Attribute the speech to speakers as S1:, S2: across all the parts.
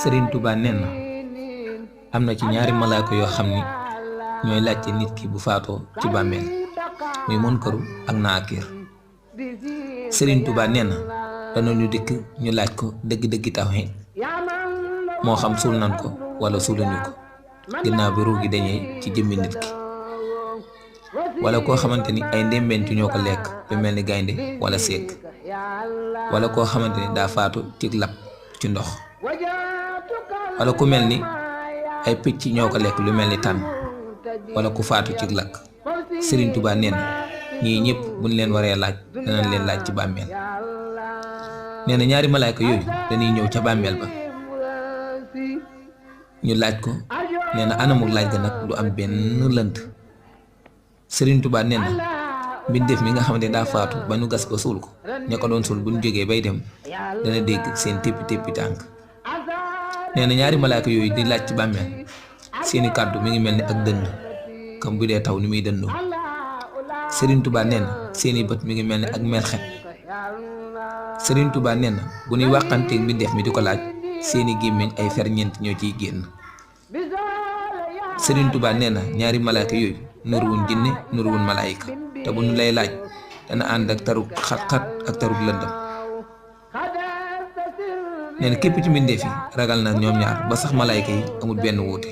S1: Sëriñ Tuubaa nee na am na ci ñaari malaaka yoo xam ni ñooy laajte nit ki bu faatoo ci bàmmeel muy Munkaru ak Naakiir. Sëriñ Tuubaa nee na danañu dikk ñu laaj ko dëgg-dëggi tawhiid moo xam suul nan ko wala suuluñu ko ginnaaw bi ruu gi dañee ci jëmmi nit ki, wala koo xamante ni ay ndémbentu ñoo ko lekk lu mel ni gaynde wala séeg, wala koo xamante ni daa faatu ci lab ci ndox, wala ku mel ni ay picc ñoo ko lekk lu mel ni tànn, wala ku faatu ci lakk. Sëriñ Tuubaa nee na ñii ñëpp buñ leen waree laaj danañ leen laaj ci bàmmeel. nee na ñaari malaayka yooyu dañuy ñëw ca bàmmeel ba ñu laaj ko. nee na anamuk laaj ga nag du am benn lënt. Sëriñ Tuubaa nee na mbindeef mi nga xamante daa faatu ba ñu gas ko suul ko, ña ko doon suul bu ñu jógee bay dem dana dégg seen téppi téppi tànk. nee na ñaari malaayka yooyu di laaj ci bàmmeel seeni kàddu mi ngi mel ni ak dënd comme bu dee taw ni muy dëndoo. Sëriñ Tuubaa nee na seeni bët mi ngi mel ni ak melxet. Sëriñ Tuubaa nee na bu ñuy wàqanteeg mbindeef mi di ko laaj seeni gémmiñ ay ferñeent ñoo ciy génn. Sëriñ Tuubaa nee na ñaari malaayka yooyu nuruwun jinne nuruwun malaayka, te bu ñu lay laaj dana ànd ak tarug xat-xat ak tarug lëndëm. nee na képp ci mbindeef yi ragal na ñoom ñaar ba sax malaayka yi amul benn wuute.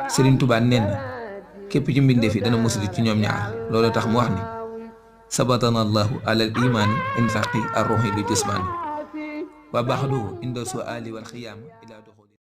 S1: Sëriñ Tuubaa nee na képp ci mbindeef yi dana musli ci ñoom ñaar. loolu tax mu wax ni sabatana allahu alal imaani infaqi arruhi li jismaani wa baxduhu inda suali wal xiyaama ila